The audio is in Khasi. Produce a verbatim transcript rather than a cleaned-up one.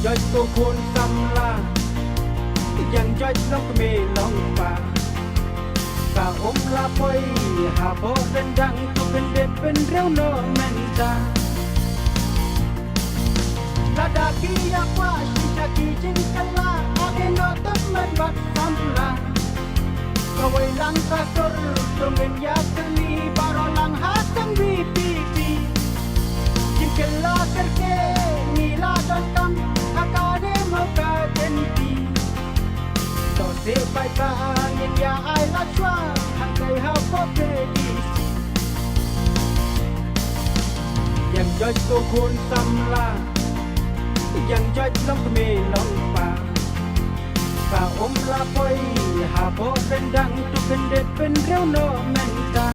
Judge ko khun samla, ïa Judge long kmie long kpa. Ka um la poi hapoh ryndang, to kyndit pynriew noh mynta. Lada ki ïa kwah shisha ki jingkylla, ha kino tymmen bad samla. Kawei lang ka sur, to ngin ïa kylli baroh lang ha tang VPP. Jingkylla kyrkieh ngi la donkam ha kane mawka dynti. To seh paidbah, ngin ïa ai lad shuwa hangtei hapoh KDC. Ïa Judge ko khun samla, ïa Judge long kmie long kpa. Ka um la poi hapoh ryndang, to kyndit pynriew noh mynta.